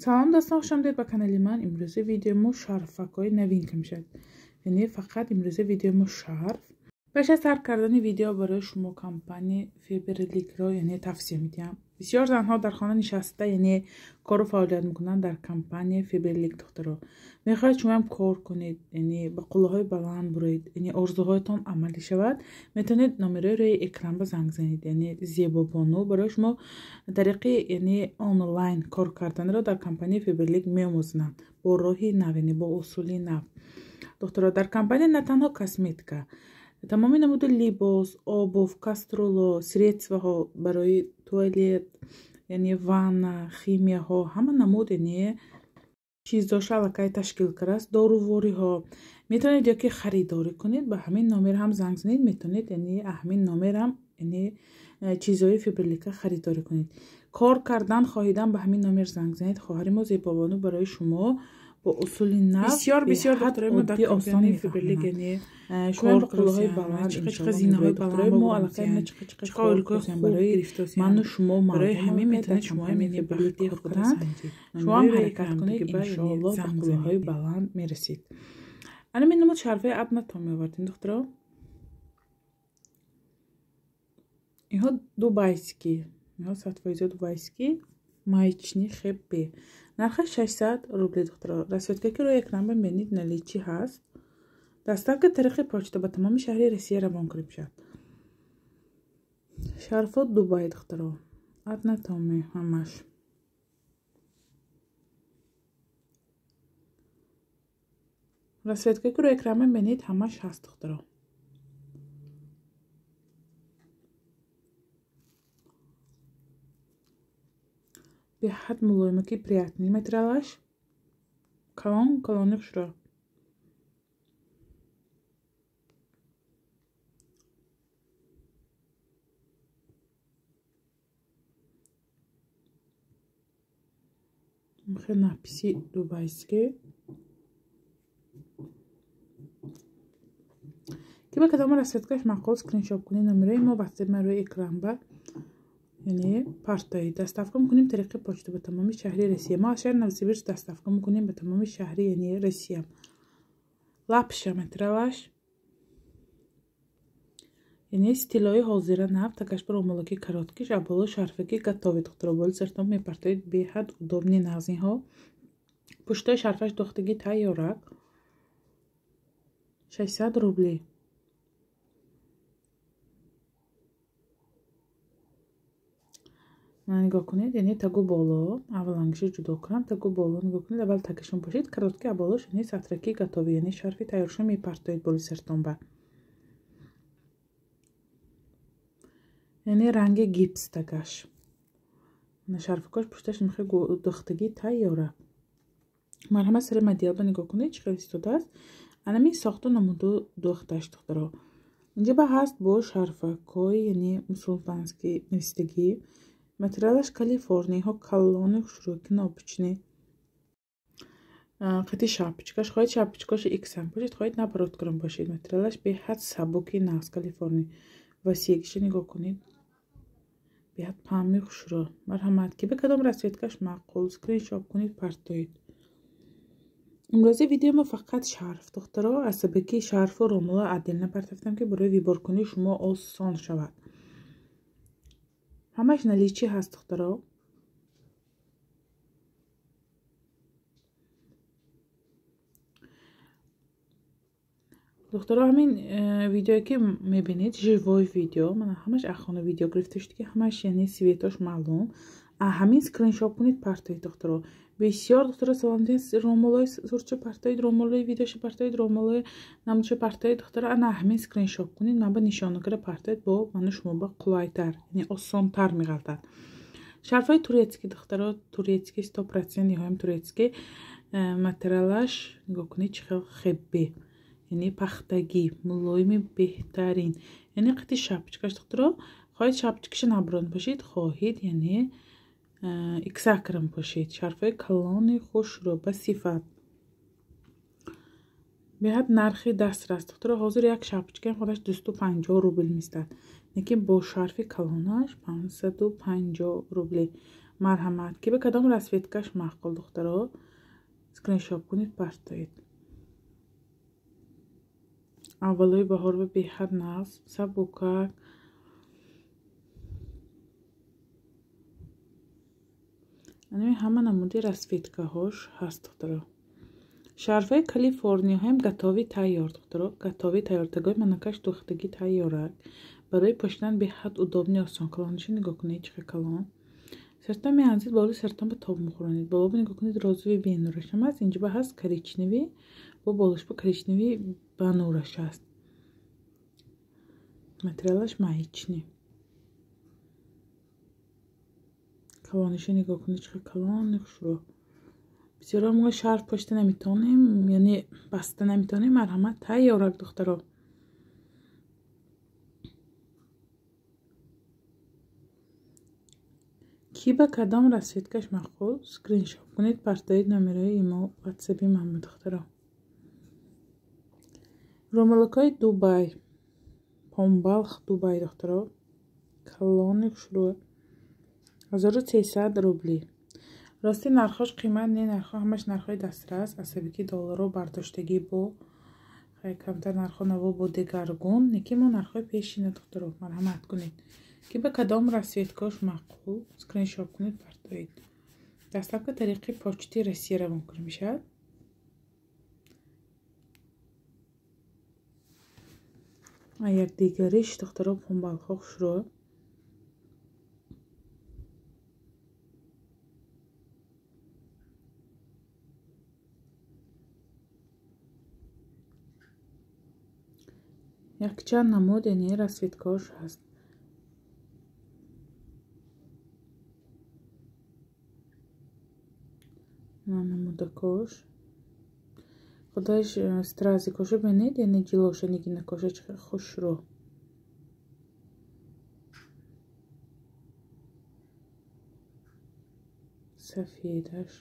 Салом дӯстон, хуш омадед ба канали ман. Имрӯза видеои мо шарфакҳои новинка мешавад. Яъне фақат имрӯза видеои мо шарф. Пеш аз сар кардани видео барои шумо компания Фаберликро яъне тавсия медиҳам. Бисёр занҳо дар хона нишаста яъне кору фаъолият мекунанд дар компания Фаберлик. Духтаро, мехоҳед шумоам кор кунед, яъне ба қуллаҳои баланд буроед, яъне орзуҳоятон амалӣ шавад, метавонед номерои рӯи экран ба занг занед. Яъне Зебобону барои шумо тариқи яъне онлайн кор карданро дар компания Фаберлик меомӯзонанд бо роҳи нав, яъне бо усули нав. Духтаро, дар компания на танҳо косметика, тамоми намуди либос, обув, кастрюло, средствоҳо барои туалет, яъне ванна, химияҳо, ҳама намуд яъне чиздоша аллакай ташкил кардааст, дорувориҳо. Метавонед ё ки харидорӣ кунед, ба ҳамин номер ҳам занг занед, метавонед яъне ҳамин номер ҳам яъне чизҳои Фаберлика харидорӣ кунед. Кор кардан хоҳидан ба ҳамин номер занг занед. Хоҳари мо Зебобону барои шумо бо усули нав бисёр бисёр духтарои мо дар компанияи Фаберлик яъне кор қуллаҳои баланд, чиқа зинаҳои баланд мо аллакай чиқа чиқа кор барои ману шумо барои ҳамин метавонед шумо яъне бахти худро санҷед. Шумо ҳам ҳаракат кунед, иншоаллоҳ ба қуллаҳои баланд мерасед. Ана мин намуд шарфаи адна то меовардем, духтаро. Инҳо дубайский, инҳо 100% дубайский, маечни хебе. Нархаш 600 рубли, духтаро. Расцветка ки рӯи экран бинед наличи ҳаст. Доставка тариқи почта ба тамоми шаҳри Россия равон карда мешавад. Шарфо Дубай, духтаро. Одна томе ҳамаш. Расцветка ки рӯи экран бинед ҳамаш ҳаст, духтаро. Беҳад мулоимаки приятный материалаш. Калон калони хушро. Мхе написи дубайский. Ки ба кадома расцветкаш маъқул скриншот кунед, номерои мо WhatsApp ма рӯи экран ба яъне партои. Доставка мекунем тариқи почта ба тамоми шаҳри Россия. Мо аз шаҳри Новосибирск доставка мекунем ба тамоми шаҳри яъне Россия. Лапша материалаш яъне стилои ҳозира нав, такаш бар омолаки короткиш, а боло шарфаки готовый, духтаро. Боли сартон мепартоед, беҳад удобни нағзинҳо. Пуштои шарфаш духтаги тайёрак. 600 рубли. Нигоҳ кунед, яъне тагу боло, аввалангиша ҷудо кунам, тагу боло нигоҳ кунед, аввал тагашон бошед, коротки, а болош яъне сатраки готовый, яъне шарфи тайёршо мепартоед боли сартон ба. Яъне ранги гипс тагаш. Шарфикош пушташ мехе духтаги тайёра. Марҳамат, сари моделба нигоҳ кунед, чӣ хел истодааст. Анамин сохту намуду духташ, духтаро. Инҷа ба ҳаст бо шарфакҳои яъне мусулманский навистагӣ. Материалаш Калифорнияҳо, калони хушрӯ, кнопочни. Қати шапочкаш, хоҳед шапочкаша иксам бошед, хоҳед наоборот кунам бошед. Материалаш беҳад сабуки нағз Калифорния. Васегиша нигоҳ кунед. Беҳад паҳми хушрӯ. Марҳамат, ки ба кадом расцветкаш маъқул, скриншот кунед, партоед. Имрӯзи видео мо фақат шарф, духтаро, аз сабаби шарфу ромула отдельно партофтам, ки барои виборкунии шумо осон шавад. Ҳамаш наличи ҳаст, духтаро. Духтаро, ҳамин видеое ки мебинед, живой видео, мана ҳамаш ахона видео гирифта шуд, ки ҳамаш яъне светош маълум. Ҳамин скриншот кунед, партоед, духтаро. Бисёр духтаро салом диҳед, ромолои сурча партоед, ромолои видеоша партоед, ромолои намудша партоед, духтаро. Ана ҳамин скриншот кунед, ман ба нишона карда партоед, бо ману шумо ба қулайтар, яъне осонтар меғалтад. Шарфҳои турецкий, духтаро, турецкий 100% ниҳоям турецкий. Материалаш нигоҳ кунед, чӣ хел хебе, яъне пахтагӣ, мулоими беҳтарин. Яъне қати шапочкаш, духтаро, хоҳед шапочкаша наброн бошед, хоҳед яъне иксакрам бошед. Шарфҳои калони хушрӯ ба сифат. Беҳад нархи дастрас, духтаро. Ҳозир як шапочкаам худаш 250 рубл меистад, лекин бо шарфи калонаш 550 рубли. Марҳамат, ки ба кадом расцветкаш маъқул, духтаро, скриншот кунед, партоед. Аввалои баҳор ба беҳад нағз, сабукак. Ани ҳама намуди расцветкаҳош ҳаст, духтаро. Шарфаи Калифорнияҳоям готовый тайёр, духтаро, готовый тайёр. Тагои манакаш духтагӣ тайёрак. Барои пӯшидан беҳад удобный, осон. Калониша нигоҳ кунед, чӣ хел калон. Сартон меанзид, болои сартон ба тоб мехӯронед. Боло нигоҳ кунед, розовый бенураш ҳам аст. Инҷо ба ҳаст коричневый, бо болош ба коричневый банураш аст. Материалаш маечный. Калониша нигоҳ кунед, чӣ хел калони хушрӯ. Бисёро мо шарф пошта наметавонем, яъне баста наметавонем. Марҳамат, тайёрак, духтаро. Ки ба кадом расцветкаш маъқул, скриншот кунед, партоед номерои имо ватсапи ман, духтаро. Румалакҳои Дубай, Помбалх Дубай, духтаро, калони хушрӯ, 1300 рубли. Рости нархош қимат не, нархҳо ҳамаш нархҳои дастрас, асаби ки долларо бардоштагӣ бо камтар нархҳо наво бо дигаргун, неки мо нархҳои пешина, духтаро, марҳамат кунед. Ки ба кадом расцветкаш маъқул, скриншот кунед, партоед. Доставка тариқи почти Россия равон кунӣ мешавад. Якдигариш, духтаро, помбалҳо хушрӯ. Якчанд намуд, яъне расцветкаҳош ҳаст. Намудакош. Худаш стразикоша бинед, яъне ҷилоша нигинакоша чӣ хел хушрӯ. Сафедаш.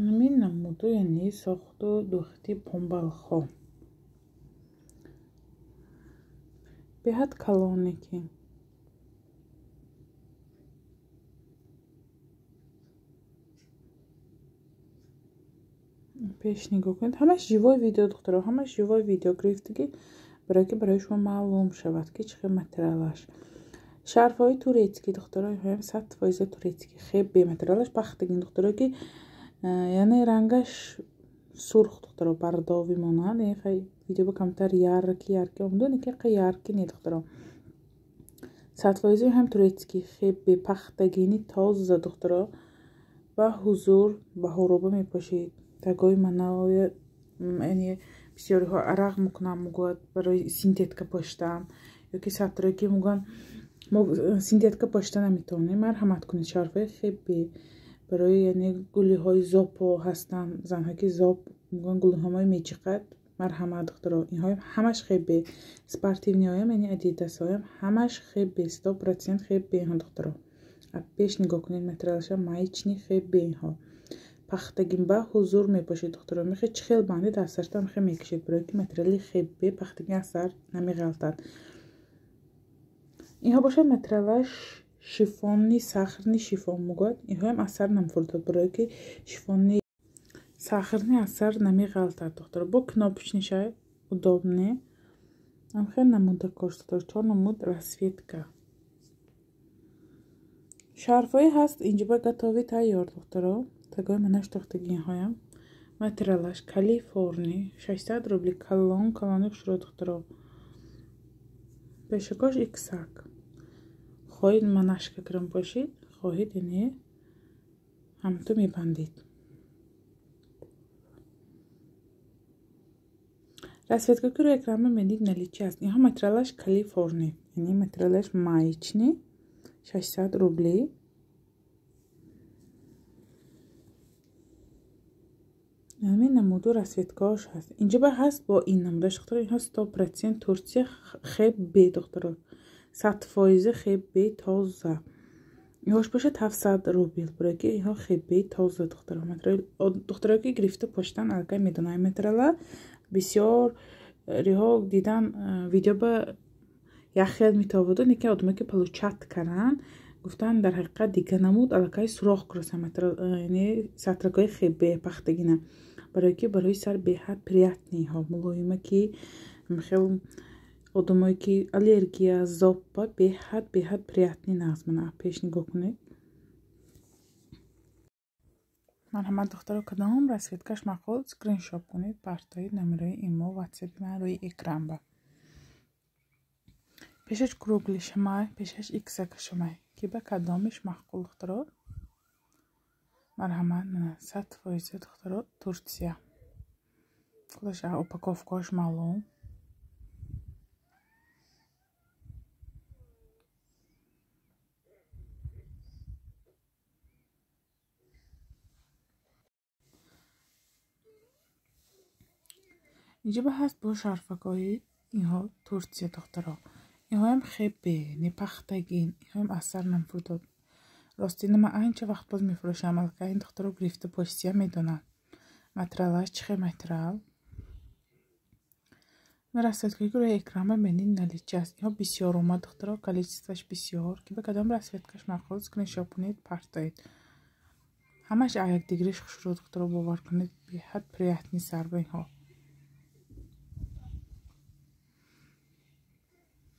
Ҳамин намуду, яъне сохту духти помбалхо. Беҳад калоне ки. Пеш нигоҳ кунед. Ҳамаш живой видео, духтаро, ҳамаш живой видео гирифтагӣ, барое ки барои шумо маълум шавад, ки чӣ хел материалаш. Шарфҳои турецкий, духтаро, инҳоям 100% турецкий. Хеле бематериалаш пахтагин, духтаро, ки яъне рангаш сурх, духтаро, бардовӣ монанд. Видео ба камтар яркий яркий омаду, неки қа яркий не, духтаро. 100% ҳам турецкий, хеле пахтагини тоза, духтаро. Ба ҳузур баҳороба мепошед. Тагои манаоя, яъне бисёриҳо арақ мекунанд, мегӯяд барои синтетика поштан, ёки сатрое ки мегӯянд мо синтетика пошта наметавонем. Марҳамат кунед, шарфҳои хеле барои, яъне гулиҳои зопо ҳастанд, занҳое ки зоп мегӯянд, гулиҳои меҷиқад. Марҳамат, духтаро, инҳоям ҳамаш хеле спортивныйҳоям, яъне адидасҳоям ҳамаш хеле 100% хеле инҳо, духтаро. Пеш нигоҳ кунед, материалаша маечный, хеле инҳо. Пахтагин ба ҳузур мепошед, духтаро. Мехе чӣ хел бандед, аз сартан мехе мекашед, барое ки материали хеле пахтагин аз сар намеғалтад. Инҳо бошад материалаш шифонни сахрни шифон мегӯяд. Инҳоям аз сар намефурӯдад, барое ки шифонни сахрни аз сар намеғалтад, духтаро. Бо кнопочныйша удобный. Ҳамхел намуда кош, духтаро, чор намуд расцветка. Шарфҳое ҳаст инҷо ба готовый тайёр, духтаро. Тагои манаш духтагиҳоям. Материалаш Калифорни, 600 рубли, калон калони хушрӯ, духтаро. Пешакош иксак. Хоҳед манашка кирам пошед, хоҳед яъне ҳамту мебандед. Расцветка ки рӯи экран мебинед наличие аст. Инҳо материалаш Калифорни, яъне материалаш маечный, 600 рубли. Ҳамин намуду расцветкаҳош ҳаст. Инҷо ба ҳаст бо ин намудаш, духтаро, инҳо 100% Турция, хеле духтаро, 100% хеле тоза. Инҳош бошад 700 рубл. Барои ки инҳо хебе тоза духтаро. Духтаро ки гирифта поштан аллакай медонанд материала. Бисёр риҳо дидан видео ба як хел метаводу, лекин одаме ки получат каран гуфтан дар ҳақиқат дига намуд аллакай сурох кураса материал, яъне сатракҳои хебе пахтагина. Барои ки барои сар беҳад приятниҳо мулоима ки хел одамое ки аллергия зобба беҳад приятни нағз. Мана пеш нигоҳ кунед. Марҳамат духтаро, кадом расцветкаш маъқул скриншот кунед, партои номерои имо ватсапи ман рӯи экран ба. Пешаш кругли шамай, пешаш иксака шамай. Ки ба кадомиш маъқул духтаро? Марҳамат, мана 100% духтаро Турция. Худаш упаковкааш маълум. Инҷа ба ҳаст бо шарфакҳои инҳо Турция духтаро. Инҳоям хебе, непахтагин, инҳоям асар намфурдод. Рости ман анча вақт боз мефурӯшам, аллакай ин духтаро гирифта почтия медонанд. Материалаш чӣ хел материал. Расцветкаи ки рӯи экран мебинед наличи аст. Инҳо бисёр омад духтаро, количестваш бисёр. Ки ба кадом расцветкаш маъқул скриншот кунед, партоед. Ҳамаш якдигариш хушрӯ духтаро, бовар кунед, беҳад приятни сар ба инҳо.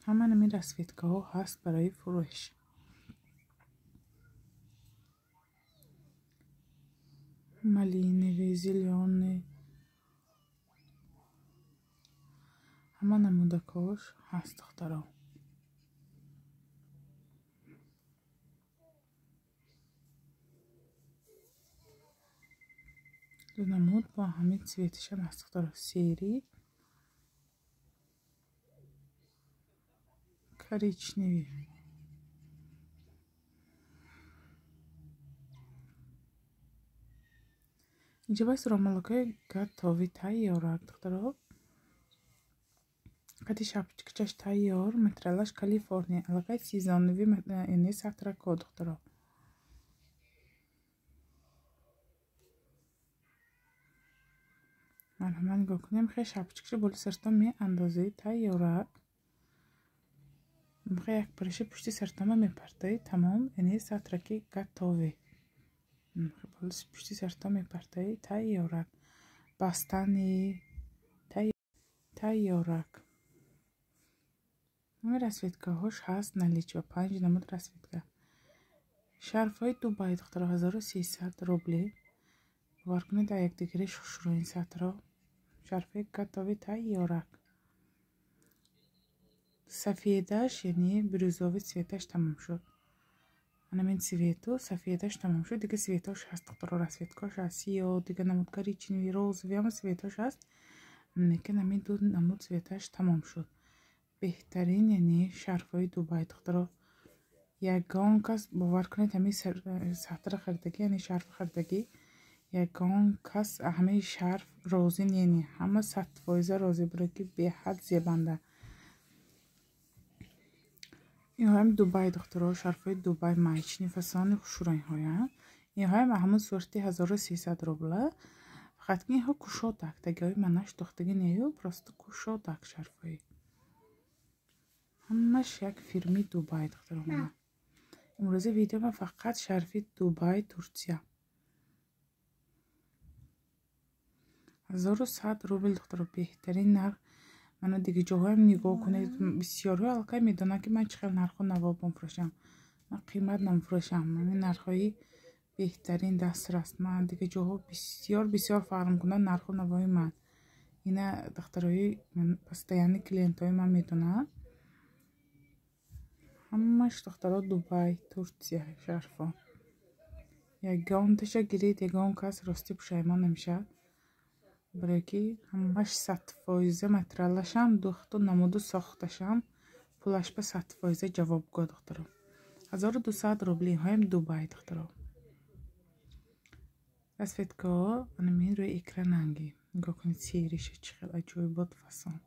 Ҳама ҳамин расцветкаҳо ҳаст барои фурӯш. Малиновый, зелёный. Ҳама намудакҳош ҳаст духтаро. Ду намуд бо ҳамин цветашам ҳаст духтаро. Серый, коричневый. Инҷа бас ромалакҳои готови тайёрак духтаро. Қади шапочкачаш тайёр, материалаш Калифорния, аллакай сезонови, яъне сатрако духтаро. Марҳамат нигоҳ кунем, хе шапочкаша боли сартон меандозед тайёрак. Мхе як параша пушти сартома мепартоед, тамом, яъне сатраки готови. Боли пушти сартон мепартоед, тайёрак. Бастани тайёрак. Ҳамин расцветкаҳош ҳаст наличи ва 5 намуд расцветка. Шарфҳои Дубай духтаро 1300 рубли. Бовар кунед, якдигариш хушрӯ ин сатро. Шарфҳои готови тайёрак. Сафедаш, яъне бирюзовый цветаш тамом шуд. Анамин цвету сафедаш тамом шуд. Дига цветош ҳаст духтаро, расцветкаош ҳаст. Сиёҳ, дига намуд коричневый, розовый ҳама цветош ҳаст. Лекин ҳамин ду намуд цветаш тамом шуд. Беҳтарин яъне шарфҳои Дубай духтаро. Ягон кас бовар кунед, ҳамин сатра харидагӣ, яъне шарф харидагӣ, ягон кас ҳамаи шарф розӣ не, ҳама 100% розӣ, барои ки беҳад зебанда. Инҳоям Дубай духтаро, шарфҳои Дубай маечни фасони хушрӯ инҳоям. Инҳоям ҳамон сурати 1300 рубла. Фақат ки инҳо кушодак, тагиҳои манаш духтагӣ нею, просто кушодак шарфҳои. Ҳамаш як фирми Дубай духтаро. Имрӯзи видео ман фақат шарфи Дубай, Турция. 1100 рубл духтаро, беҳтарин нарх. Мана дига ҷоҳоям нигоҳ кунед, бисёрҳо аллакай медонанд ки ман чӣ хел нархҳо наво мефурӯшам. Ман қимат намефурӯшам. Ҳамин нархҳои беҳтарин дастрас. Ман дига ҷоҳо бисёр бисёр фарқ мекунанд нарху навои ман. Ина духтарои постоянни клиентҳои ман медонанд. Ҳамаш духтаро Дубай, Турция шарфҳо. Ягонташа гиред, ягон кас ростӣ пушаймон намешавад. Барои ки ҳамаш 100% материалашам, духту намуду сохташам, пулаш ба 100% ҷавобгӯ духтаро. 1200 рубли инҳоям Дубай духтаро. Расцветкаҳо анамин рӯи экрананги. Нигоҳ кунед сериша чӣ хел аҷоибот фасон.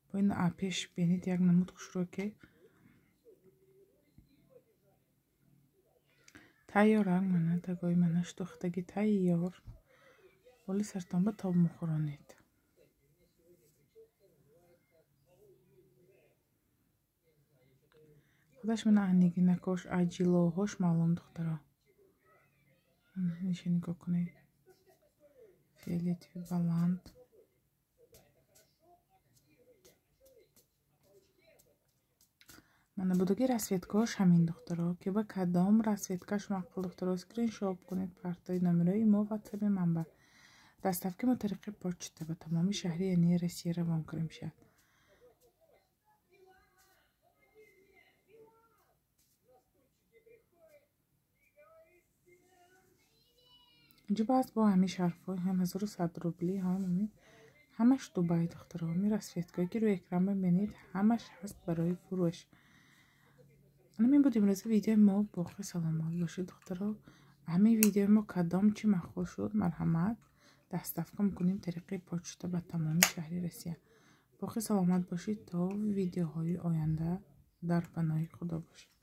Бо ин пеш бинед як намуд хушрӯ ки Тайёрак мана тагои манаш духтаги тайёр. Боли сартон ба тоб мухӯронед. Худаш мана анигинакош аҷилоҳош маълум духтаро. Ниша нигоҳ кунед. Фиолетови баланд. Мана будаги расцветкаҳош ҳамин духтаро, ки ба кадом расцветкаш маъқул духтаро скриншот кунед, партои номерои мо ватсаби манба. Доставка мо тариқи почта ба тамоми шаҳри яъне Россия равон карда мешавад. Инҷо баъз бо ҳамин шарфҳои ҳам 1100 рубли, ҳам ҳамин ҳамаш Дубай духтаро. Ҳамин расцветкаҳое ки рӯи экран мебинед, ҳамаш ҳаст барои фурӯш. Ҳамин буд имрӯза видеои мо. Боқӣ саломат бошед духтаро. Ҳамин видеои мо кадом чӣ маъқул шуд, марҳамат доставка мекунем тариқи почта ба тамоми шаҳри Россия. Боқӣ саломат бошед то видеоҳои оянда. Дар паноҳи Худо бошед.